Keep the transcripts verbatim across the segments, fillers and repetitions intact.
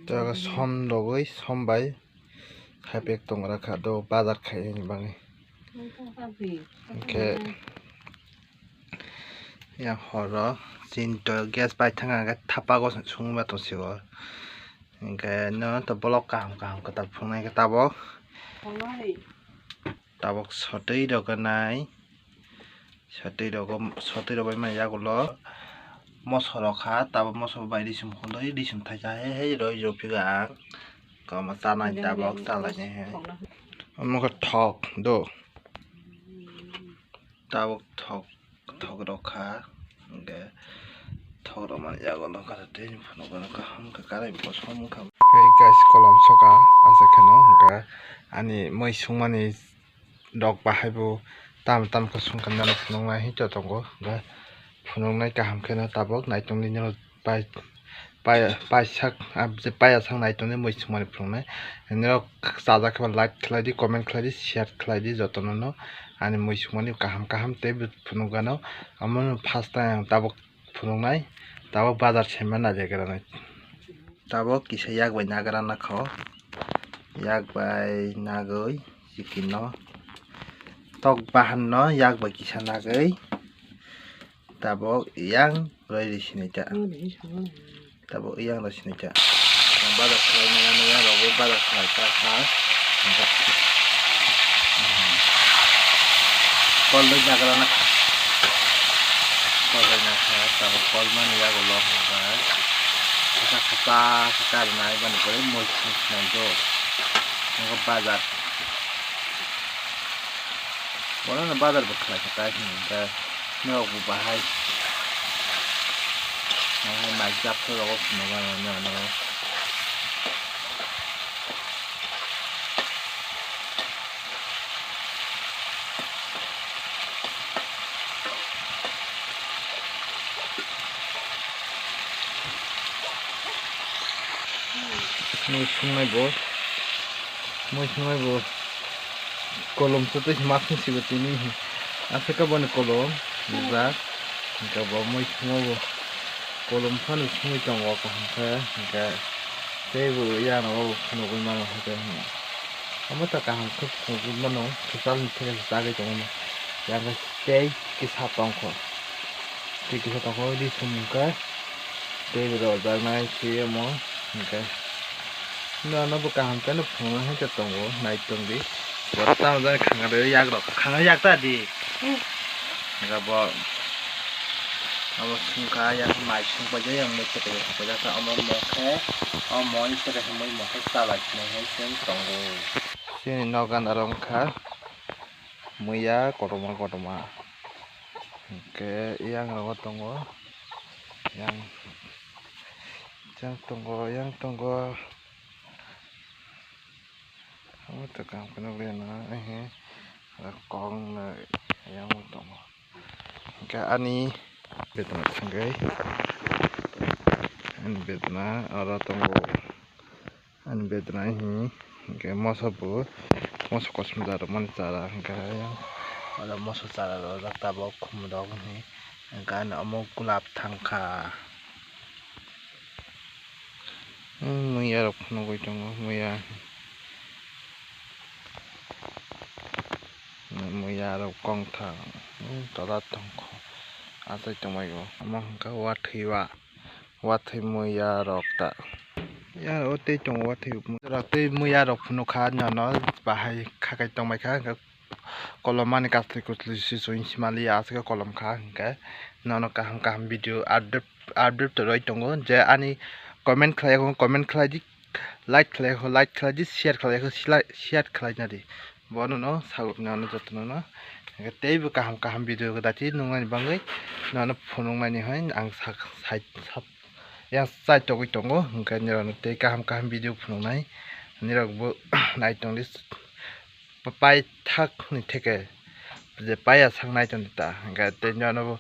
Jaga som rogwi, som bai hai bag tong gra kha, do bazar khai ni bagwi. Hwnkhe yang horo chinto gas pai thang, hwnkhe thapa go sung ma tong sio. Hwnkhe no to bolok kaham kaham kwtal phunuknai khe tabok. Tabok sotwi rwgwnai. Sotwi rwgo, sotwi rwbai mani yagulo moso rok kha, tabok moso bai risum hwnwi risum thaisa he he roi rw phigo ang. Kwma chanai tabok chalainai he. Omo khe thok do. Tabok thok, thok rok kha. Hwnkhe thok rok mani yagulo kha tei phunukgo kaham khe karai bosom wngkha. Hey guys, kolom soka aswk kheno hwnkhe ani mui sungmani rok bahai bo tam tam khe songkha nini phunuknai hinwi tongo. Hwnkhe phunuknai kaham kheno tabok naitongdi nini pai, pai, paisak, ah, je paiyasak naitongdi mui sungmani phunuknai. Norok chajak khe ba like khlai di, comment khlai di, share khlai di jotono no ani mui sungmani kaham kaham tei bo phunukgano. Omono first time ang tabok phunuknai, tabok bazar sema najakgranai. Tabok kisa yak bai nagra nakho, yak bai nagwi sikino tok bahan no yak bai kisa nagwi tabok yang roi rw sinai ta. Tabok yang rw sinai ta. Bazar khlai nai ano yang rok bazar khlai ta kha. Kol rwi nagra nakha. Kol rwi nakha, tabok kol mani yagulo hwnba. Kisa kisa kisa rwnai bani pore mui swnai do. Nokho bazar. Bono no bazar bo khlai kha tai hwnka norok bo bahai. Bahai mai japsa rogo phunukgano norok. Mui sungnai bo, mui sungnai bo kolom se twi ma sung si bo tini aswk boni kolom rijak, hwnkhe bo mui sungo bo kolom phano sungwi tongo kaham khe, hwnkhe tei bo yang rogo bo phunugwi mano hwnkhe. Omo ta kaham khe phunugwi mano, kwchal ni theke se chagwi tongwi mano. Yang khe tei kisa tongkho, tei kisa tongkho, risum hwnkhe tei bo rwjaknai se omo hwnkhe. Nono bo kaham khe no phunuknai hai khe tongo, nai tongdi. Bo tamo jani khanga de yak rok, khanga yak ta di. Hwnkhe bo omo sungkha, yang mai sung paijak, yang mui kwtwi sung paijak kha, omo mokhe, omo mui kwtwi mui mokhe chalai sinai hai se tongo. Chini nok gana rok wngkha muiya kotorma kotorma. Hwnkhe yang rogo tongo, yang, yang tongo, yang tongo. Omo twi kaham khe nukliya no, ehe, kok no yang tongo. Hwnkhe ani bedena thangwi, ani bedena oro tongo. Ani bedrai hi hwnkhe moso bo, moso kosom da rwmani chara hwnkhe ayang oro moso chara rwjak tabok khum rok hi hwnkhe ani omo gulab thangkha. Muya rok phunugwi tongo, muya, muya rok kongthang tola tongkho achai tongmai o, omo hwnkhe watwi wa. Watwi muya rok ta. Ya, o tei tongo watwi muya rok, tei muya rok phunukha, nono bahai khakai tongbaikha, hwnkhe kolom mani kasli kusli se chwng simali ya, aswk kolom kha, hwnkhe nono kaham kaham video update, update rwui tongo, je ani comment khlai, comment khlai di, like khlai, like khlai di, share khlai, share khlai nadi. Bono no sago, nono jotono no. Hwnkhe teibo kaham kaham video dachi nuknani bagwi nono phunuknani hai ang sak, sai, sat, yang chai togwi tongo. Hwnkhe nirokno tei kaham kaham video phunuknai nirokbo nai tongdi. Paithakni theke je paiya sak nai tongdi ta. Hwnkhe tei nono bo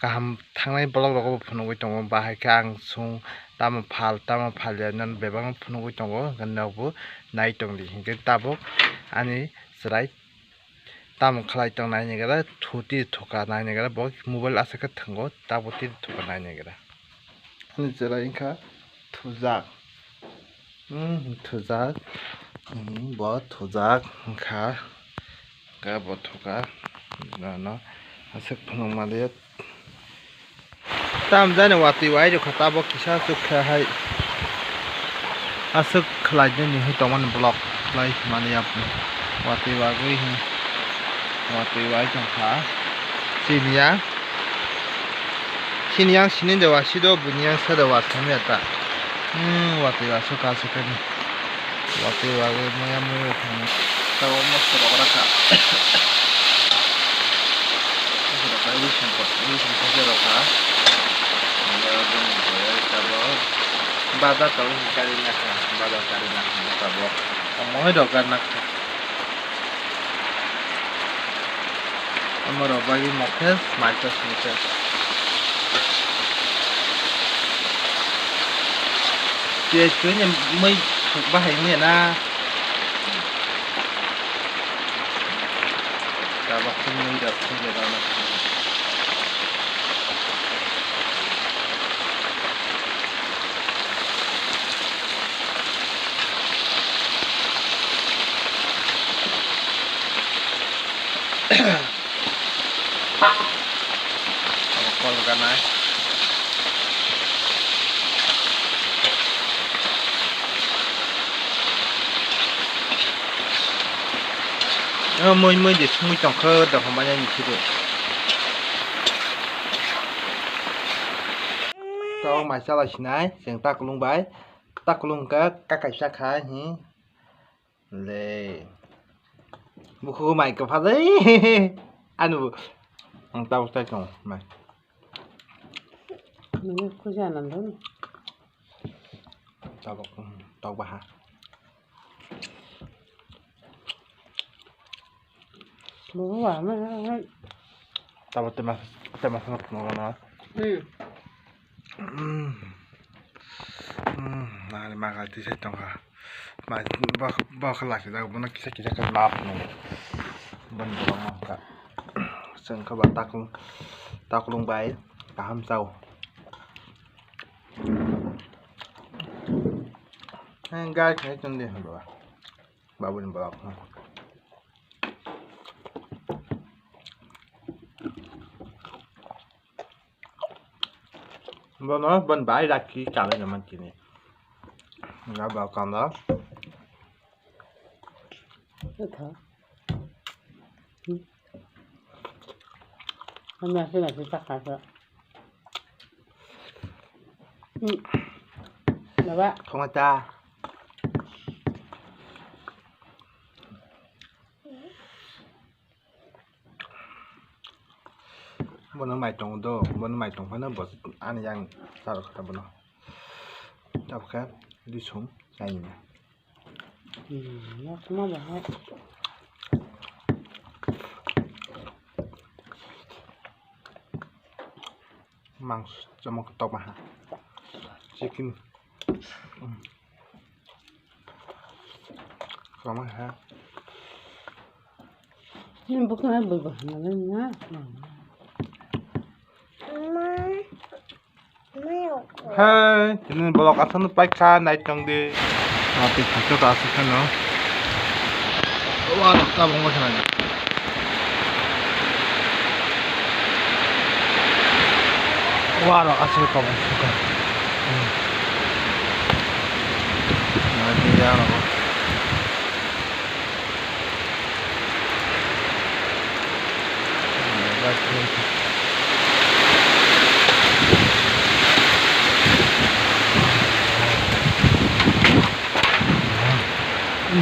kaham thangnai vlog rogo bo phunugwi tongo, bahai khe ang sung tamo phal tamo phalya nini bebak no phunugwi tongo, hwnkhe nokbo nai tongdi, hwnkhe tabuk ani chwrai tamo khlai tong nai naigra, thuti thuka nai naigra, bo mobile aswk khe thwngo, tabuk tini thuka nai naigra. Ani chwrai wngkha thujak. Hmm, thujak. Hmm, bo thujak wngkha. Ga bo thuka. Gano aswk phunukmaliya. Tam jani watwi wai rwkha tabok kisa aswk khe hai. Aswk khlai nini hai tongmani vlog khlai mani yapni. Watwi wagwi hin. Watwi wai tongkha. Chini ya. Chini yang sini de wasi do, buni yang sa de wasi ya ta. Hmm, watwi aswk aswk khe ni. Watwi wagwi maya maya thangwi. Tabok moso rok rakha. Moso rok khai wising ko, wising ko je rok kha. Tabok bazar tabok gari nakha, bazar gari nakha tabok. Omo hai rok gari nakha. Omo rok bagwi mokhe maisa singcha. Piyaj twi ni mui bahai wngya na. Tabok khe mui rok thangwi rw na. Abo kol ganai. O mui mui de sumui tongkho, dophang manya ni khido. Tabok mai chalai sinai, chwng ta kulung bai. Ta kulung kha, ka kaisa kha, hi. Le. Bukhugo mai kwpha dei. Anu bo. Ang tabuk tai tongo mai. Mane khuja nang dun. Tabuk, hmm, tabuk baha. Bo wa ma. Tabuk tema, tema sama kuma na. Hmm. Hmm. Hmm, nani maga tisai tongkha. Mai bok, bok lachijak, bono kisa kisa khe map nung. Boni borok no wngkha. Chwng khe ba taklung, taklung bai kaham chao. Heng gai khai chwng de baba. Babuni borok no. Bono, bon bai rakhi chalai naman kini. Nga ba kanda. Wngkha. Hmm. Ani asli nasi tak kasa. Hmm. Baba. Thongta. Bono mai tongo do, bono mai tong phano bo ani yang charwkha bono. Tabukhe disum chaini. Hmm, yakma bahai. Mangso chamo tok baha. Chicken. Hmm. Kwbangma kha. Nini bwkhwnai bwrwi bo hamya nai na. Hey, tini vlog aswkno paikha, naitong di. Twi thangkhe to aswk phano. Warok tabuk wngkha nai. Warok aswk tabuk wngkha. Hmm. Naitong di warok.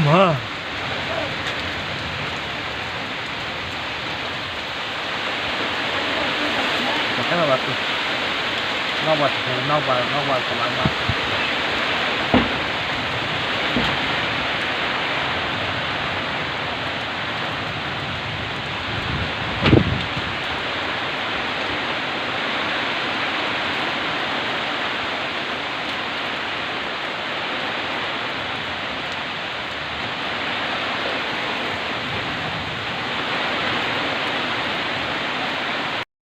Ma. Nokbar, nokbar, nokbar.